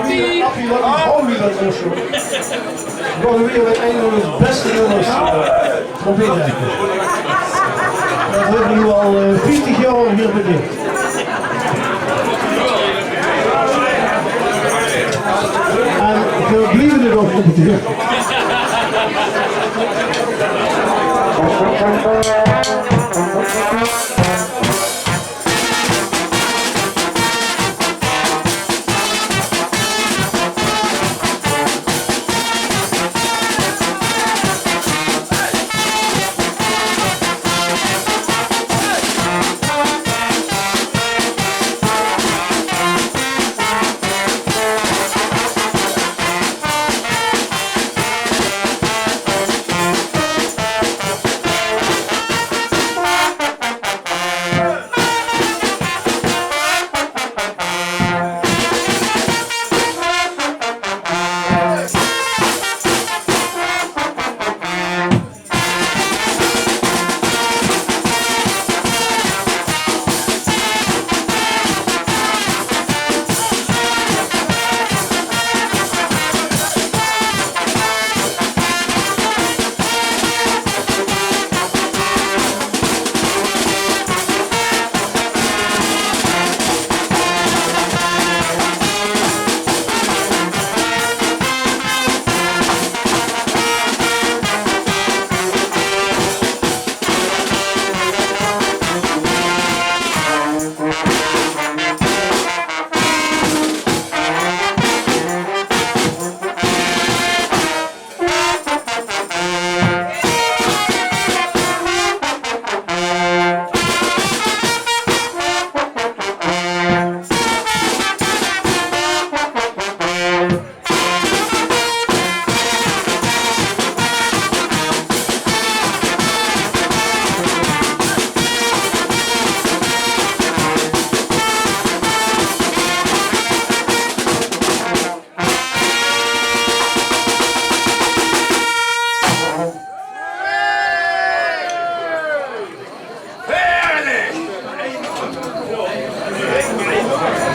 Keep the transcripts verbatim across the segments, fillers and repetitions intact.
Appie, wat is Homie, dat is zo. Nog weer met een van de beste nummers. Probeer het. Dat hebben we nu al eh, veertig jaar hier bediend. En we blijven er ook op.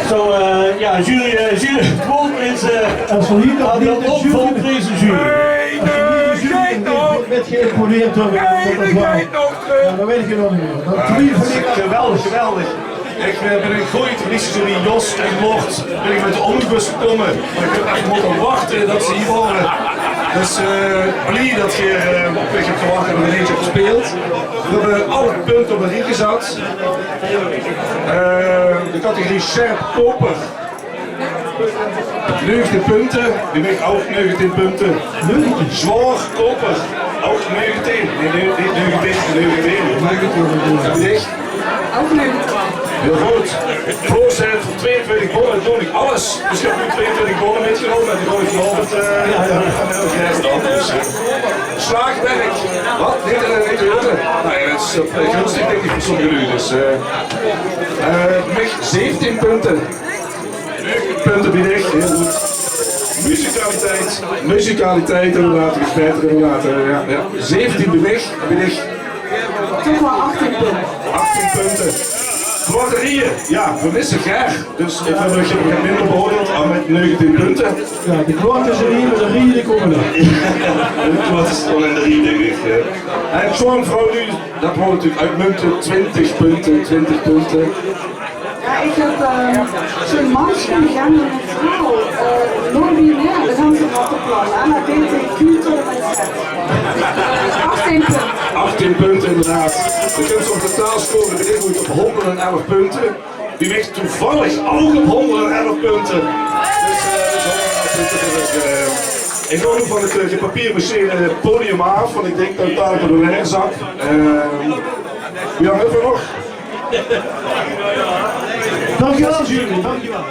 Zo, eh, ja, jury, eh, jury, het woord is eh, aan de opvolgende jury. Hey, de geit nog. Hey, de geit nog. Ja, dat weet ik nog niet meer. Dat twijfel ik aan. Geweldig, geweldig. Ich eh, bin in gooj traditie, zoe wie Jos en Mort, bin ich mit de omnibus gekómme. Mer ich höb ech mótte wachte det ze hie wore. Dus eh, blie det geer eh, op mich höb te wachte en nog ein eentje gespeeld. Veer höbbe alle punte op ein rie gezat. Eh, de categorie sjerp koper. Negentien punte, die maag ouch negentien punte. Zwaor koper, ouch negentien. Nae, nae, nae, negentien, negentien. Negentien. Ouch negentien. Hiel good. Voorzet, twieëntwintig bonne, doon ich alles. Dus ich höb noe twieëntwintig bonne mitgenómme en die gaon ich vanaovend eh, aan de rest dan. Dus eh, slaagwerk. Wat? Nae, nae, nae, nae. Nae, det is eh, gunstig, dink ich, veur sommige luuj. Dus eh, eh, mich zeventien punte. Punte bie dich, hiel good. Muzikaliteit, muzikaliteit inderdaad, respect inderdaad. Eh, ja, ja. Zeventien bie mich, bie dich. Toch waal achttien punte. Achttien punte. Kwaterieje, ja, veer misse Ger. Dus ich höb uch minder beoordeeld, mer mit negentien punte. Ja, de kwaterieje, de rieje die kómme nog. De kwaterieje en de rieje, dink ich. Eh. En Sjoon, vrouw, noe, det waor natuurlik oetmuntend, twintig punte, twintig punte. Ja, ich höb eh, zoe'n manscontingent en ein vrouw. Eh, non-binair, de ganse rattenplan. Aan het D T Q tot en met Z. Achttien punte. Achttien punte, inderdaad. De kóns op de taal score, bie dich oet op hónderdelf punte. Die ligt toevallig ouch op hónderdelf punte. Dus eh, dus hónderdelf punte veur het, eh, ich gaon noe van het eh, papier-maché eh, podium aaf, want ich dink det ich dao de werkzak. Eh, wie lang höbbe veer nog? Dankjewel, Julie. Dankjewel.